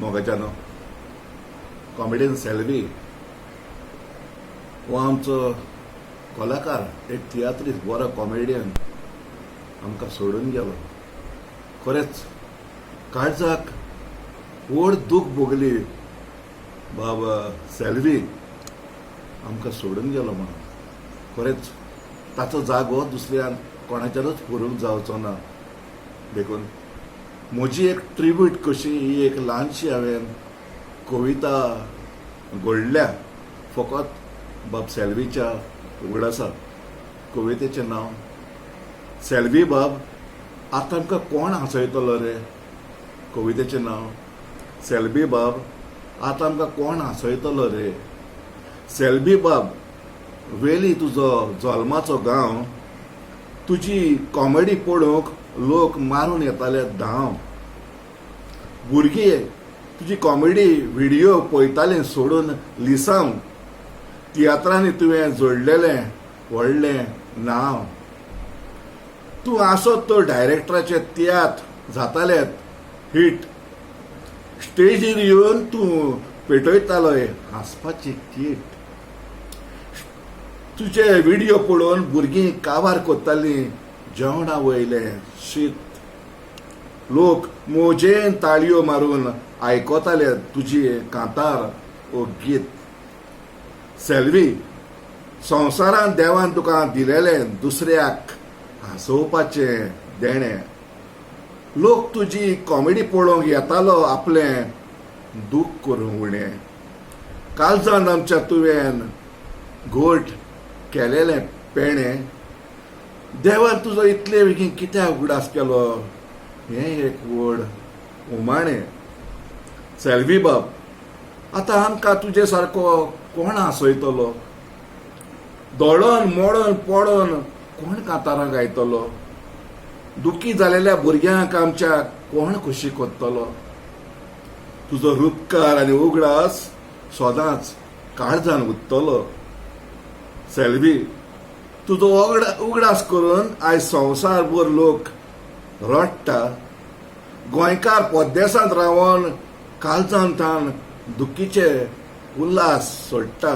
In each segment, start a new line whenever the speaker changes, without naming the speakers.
मोगाच्यानो, comedian Selvi हो आमचो कलाकार, एक तियात्रीस्त, बरो कॉमेडियन आमकां सोडून गेलो. खरेंच काळजाक व्हड दूख भोगली बाबा सेल्वी आमकां सोडून गेलो म्हणून. खरेंच ताचो जागो दुसऱ्यान कोणाच्यानूच पुरूंक जावचो ना. देखून म्हजी एक ट्रिब्यूट कशी ही एक ल्हानशी हांवें कविता घडल्या फकत बाब सेल्वीच्या उगडासा. कवितेचें नांव, सेल्वी बाब आतां आमकां कोण हांसयतलो रे. कवितेचें नांव, सेल्वी बाब आतां आमकां कोण हांसयतलो रे. सेल्वी बाब, वेली तुजो जल्माचो गांव, तुजी कॉमेडी पळोवंक लोक मारून येताले धांव. भुरगीं तुजी कॉमेडी व्हिडियो पळयताले सोडून लिसांव. तियात्रांनी तुवें जोडलेलें व्हडलें नांव. तूं आसत तर डायरेक्टराचे तियात्र जाताले हिट. स्टेजीर येवन तूं पेटयतालोय हांसपाची कीट. तुजे व्हिडियो पळोवन भुरगीं काबार करतालीं जेवणा वयलें शीत. लोक मोजेन ताळयो मारून आयकताले तुजी कांतार ओ गीत. सेल्वी, संवसारांत देवान तुका दिलेलें दुसऱ्याक हांसोवपाचें देणें. लोक तुजी कॉमेडी पळोवंक येतालो आपलें दूख करूंक उणें. काळजान आमच्या तुवें घोट केलेलें पेणें. देवान तुजो इतले बेगीन कित्याक उगडास केलो, हें एक व्हड उमाणें. सेल्वी बाब, आतां आमकां तुजे सारको कोण हांसयतलो? दोळोन मोडोन पडोन कोण कांतारां गायतलो? दुखी जालेल्या भुरग्यांक आमच्या कोण खोशी करतलो? तुजो रुपकार आनी उगडास सदांच काळजान उरतलो. सेल्वी, तुजो उगडास करून आयज संवसारभर लोक रडटा. गोंयकार परदेसांत रावन काळजान ताण दुखीचे उल्हास सोडटा.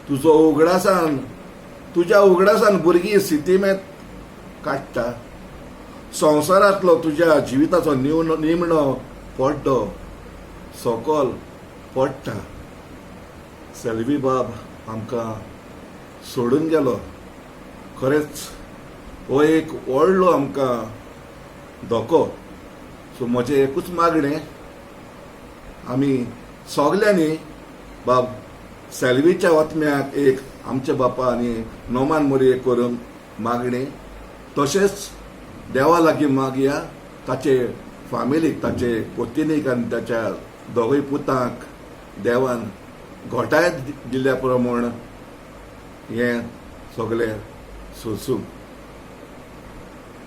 तुजो उगडासान तुज्या उगडासान भुरगीं सिंतिमेंत काडटा. संवसारांतलो तुज्या जिविताचो निमणो पड्डो सकल पडटा. सेल्वी बाब आमकां सोडून गेलो. खरेंच हो एक व्हडलो आमकां धोको. सो म्हजें एकूच मागणें, आमी सगल्यांनी बाब सेल्वीच्या आत्म्याक एक आमच्या बापा आनी नोमान मोरये करून मागणें. तशेंच देवा लागीं मागया, ताचे फामिलीक, ताचे कोतिनीक आनी ताच्या दोगूय पुतांक देवान घोटाय दिल्ल्या प्रमाण हें सगळें सोसूंक.